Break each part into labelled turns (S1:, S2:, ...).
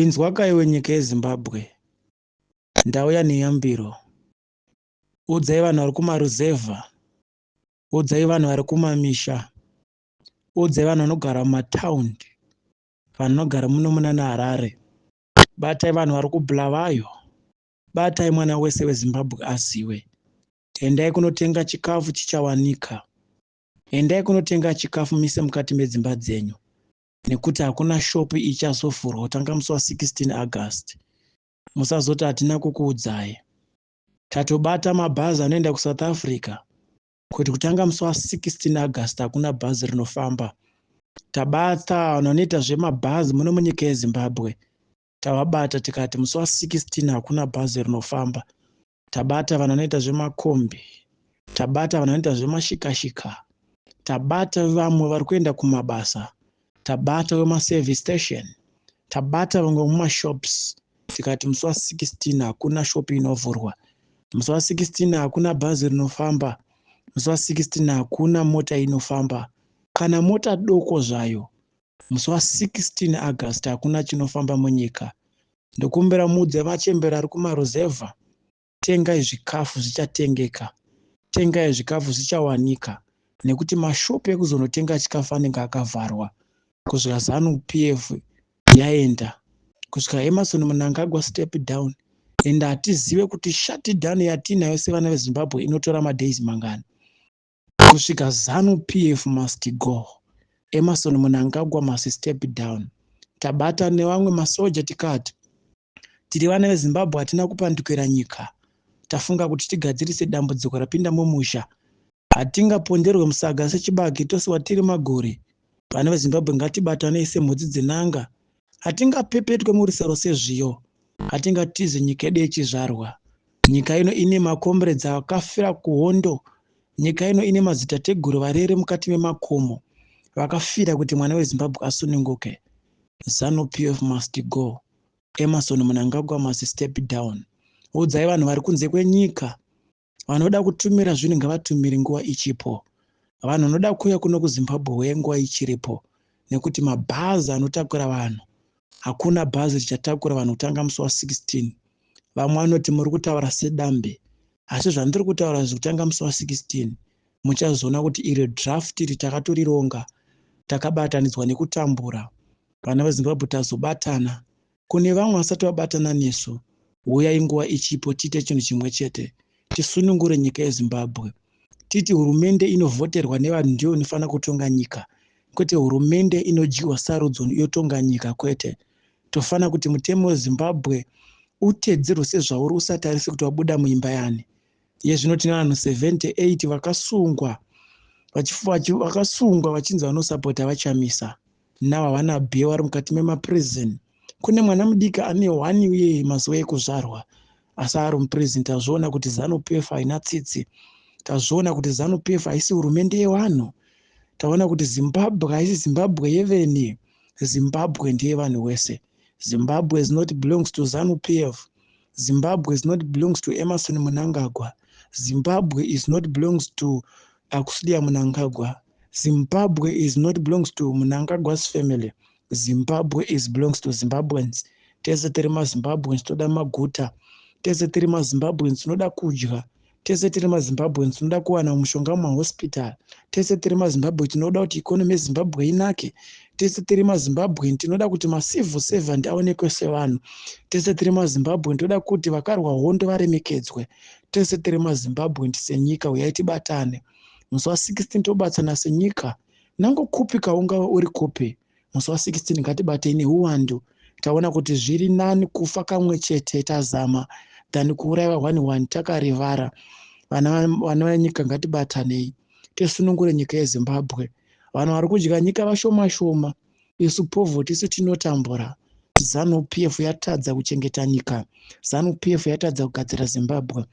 S1: Inzwaka iwe nyika yeZimbabwe, ndauya neyambiro. Udzai vanhu vari kumaruzevha, udzai vanhu vari kumamisha, udzai vanhu vanogara mumataundi, vanhu vanogara muno munana Harare. Batai vanhu vari kuBulawayo, batai mwana wese weZimbabwe azive. Endai kunotenga chikafu chichawanika. Endai kunotenga chikafu mise mukati medzimba dzenyu. Nekuti hakuna shopu ichazovhurwa kutanga musi wa 16 August. Musazoti hatina kukuudzai. Tatobata mabhazi anoenda kuSouth Africa kuti kutanga musi wa 16 August hakuna bhazi rinofamba. Tabata vanhu vanoita zvemabhazi muno munyika yeZimbabwe. Tavabata tikati musi wa 16 hakuna bhazi rinofamba. Tabata vanhu vanoita zvemakombi. Tabata vanhu vanoita zvemashikashika. Tabata vamwe vari kuenda kumabasa. Tabata vemaservice station. Tabata vamwe vemumashops. Tikati musi wa 16 hakuna shop inovhurwa. Musi wa 16 hakuna bhazi rinofamba. Musi wa 16 hakuna mota inofamba. Kana mota doko zvayo. Musi wa 16 August hakuna chinofamba munyika. Ndokumbira muudze vachembera ari kumaruzevha. Tengai zvikafu zvichatengeka. Tengai zvikafu zvichawanika nekuti mashopu ekuzonotenga chikafu anenge akavharwa kusvika Zanu PF yaenda, kusvika Emmerson Mnangagwa step down. And hatizive kuti shutdown yatiinayo sevana veZimbabwe inotora madays mangani. Kusvika Zanu PF must go. Emmerson Mnangagwa must step down. Tabata nevamwe masoja tikati tiri vana veZimbabwe hatina kupandukira nyika. Tafunga kuti tigadzirise dambudziko rapinda mumusha. Hatingaponderwe musaga sechibage tosiwa tiri magore. Vana veZimbabwe ngatibatanei semhodzi dzen'anga. Hatingapepetwe murusero sezviyo. Hatingatize nyika yedu yechizvarwa. Nyika ino ine makomberedza akafira kuhondo. Nyika ino ine madzitateguru varere mukati memakomo vakafira kuti mwana weZimbabwe asununguke. Zanu PF must go. Emmerson Mnangagwa must step down. Udzai vanhu vari kunze kwenyika vanoda kutumira zvinhu ngavatumire nguva ichipo. Vanhu vanoda kuuya kuno kuZimbabwe huye nguva ichiripo nekuti mabhazi anotakura vanhu hakuna bhazi richatakura vanhu kutanga musi wa 16. Vamwe vanoti muri kutaura sedambe asi zvandiri kutaura izvi kutanga musi wa 16 muchazoona kuti iri draft iri takatorironga takabatanidzwa nekutambura. Vana veZimbabwe tazobatana. Kune vamwe vasati vabatana nesu, huyai nguva ichipo tiite chinhu chimwe chete. Tisunungure nyika yeZimbabwe. Titi hurumende inovhoterwa nevanhu ndiyo inofanira kutonga nyika. Kwete hurumende inodyiwa sarudzo yotonga nyika kwete. Tofanira kuti mutemo weZimbabwe utedzerwe sezvauri usatarise kuti wabuda muimba yani. Iye zvino tine vanhu 78 vakasungwa vakasungwa vachinzi vanosapota vaChamisa. Now havana bail vari mukati memaprison. Kune mwana mudiki ane 1 year mazuva ekuzvarwa asi ari muprison. Tazviona kuti Zanu PF haina tsitsi. Tazviona kuti Zanu PF haisi hurumende yevanhu. Taona kuti Zimbabwe haisi Zimbabwe yevene. Zimbabwe ndeyevanhu wese. Zimbabwe is not belongs to Zanu PF. Zimbabwe is not belongs to Emmerson Mnangagwa. Zimbabwe is not belongs to Auxillia Mnangagwa. Zimbabwe is not belongs to Mnangagwa's family. Zimbabwe is belongs to Zimbabweans. Tese tiri maZimbabweans toda maguta. Tese tiri maZimbabweans tinoda kudya. Tese tiri maZimbabweans tinoda kuwana mushonga mumahospital. Tese tiri maZimbabwe tinoda kuti economy yeZimbabwe inake. Tese tiri maZimbabwean tinoda kuti macivil servant aonekwe sevanhu. Tese tiri maZimbabwean toda kuti vakarwa hondo varemekedzwe. Tese tiri maZimbabwean senyika uyai tibatane. Musi wa 16 tobatsana senyika. Nango kupi kaungava uri kupi. Musi wa 16 ngatibatei nehuwandu. Taona kuti zviri nani kufa kamwe chete tazama than kuuraiwa 1-1 takarivara. Vana venyika ngatibatanei tisunungure nyika yeZimbabwe. Vanhu vari kudya nyika vashoma shoma. Isu poverty isu tinotambura. Zanu PF yatadza kuchengeta nyika. Zanu PF yatadza kugadzira Zimbabwe.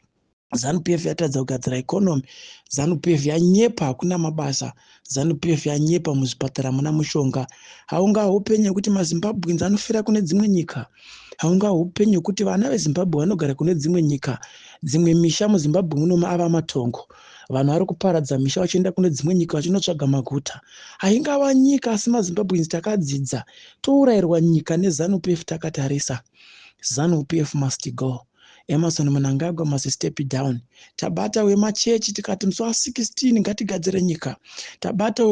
S1: ZANU PF yatadza kugadzira economy. ZANU PF yanyepa, hakuna mabasa. ZANU PF yanyepa, muzvipatara muna mushonga. Haunga upenyu hwekuti maZimbabweans anofira kune dzimwe nyika. Haunga upenyu hwekuti vana veZimbabwe vanogara kune dzimwe nyika. Dzimwe misha muZimbabwe munomu ava matongo. Vanhu vari kuparadza misha vachienda kune dzimwe nyika vachinotsvaga maguta. Haingava nyika, asi maZimbabweans takadzidza, tourayirwa nyika neZANU PF takatarisa. ZANU PF must go. Emmerson Mnangagwa must step down. Tabata wemachechi tikati musi wa16 ngatigadzire nyika. Tabata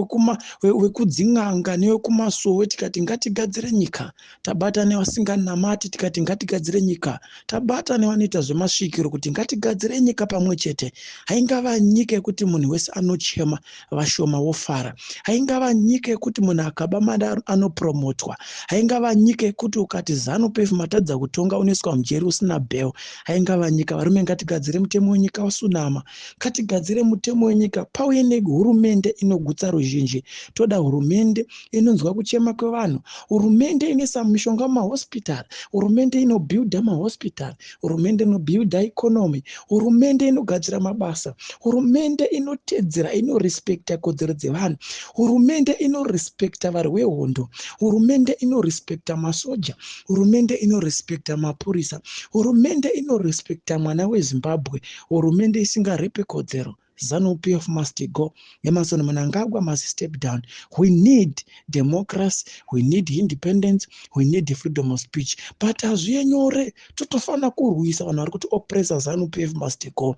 S1: wekudzin'anga newekumasowe tikati ngatigadzire nyika. Tabata nevasinganamati tikati ngatigadzire nyika. Tabata nevanoita zvemasvikiro kuti ngatigadzire nyika pamwe chete. Haingava nyika yekuti munhu wese anochema, vashoma wofara. Haingava nyika yekuti munhu akaba mari anopromotwa. Haingava nyika yekuti ukati ZANU PF matadza kutonga, unoiswa mujeri usina bail. Haingava nyika. Varume, ngatigadzire mutemo wenyika wasunama. Ngatigadzire mutemo wenyika, pauye nehurumende inogutsa ruzhinji. Toda hurumende inonzwa kuchema kwevanhu, hurumende inoisa mishonga mumahospitari, hurumende inobuilda mahospitari, hurumende inobuilda economy, hurumende inogadzira mabasa, hurumende inotedzera, inorespekta kodzero dzevanhu, hurumende inorespekta varwi vehondo, hurumende inorespekta masoja, hurumende inorespekta mapurisa, hurumende inorespekta mwana weZimbabwe, hurumende isingarepe kodzero. ZANU PF must go. Emmerson Mnangagwa must step down. We need democracy, we need independence, we need freedom of speech, but hazviye nyore. Totofanira kurwisa vanhu vari kuti oppressa. ZANU PF must go.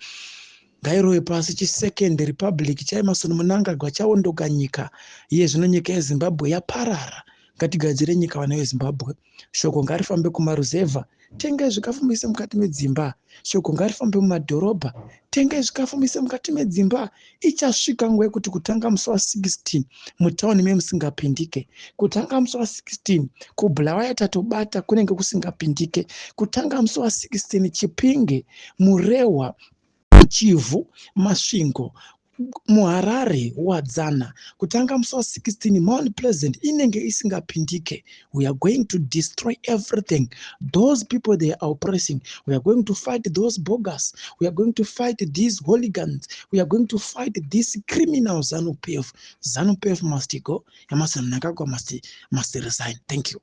S1: Ngairove pasi. Chisecond republic chaEmmerson Mnangagwa chaondoka nyika. Iye zvino nyika yeZimbabwe yaparara. Ngatigadzire nyika, vana veZimbabwe. Shoko ngarifambe kumaruzevha: tengai zvikafu muise mukati medzimba. Shoko ngarifambe mumadhorobha: tengai zvikafu muise mukati medzimba. Ichasvika nguva yekuti kutanga musi wa16 mutauni memusingapindike. Kutanga musi wa16 kuBulawayo tatobata, kunenge kusingapindike. Kutanga musi wa16 Chipinge, Murehwa, Chivhu, Masvingo, muHarare, Wadzana, kutanga musi wa16 Mount Pleasant inenge isingapindike. We are going to destroy everything those people, they are oppressing. We are going to fight those bogus. We are going to fight these hooligans. We are going to fight these criminals. ZANU PF, ZANU PF must go. Emmerson Mnangagwa must resign. Thank you.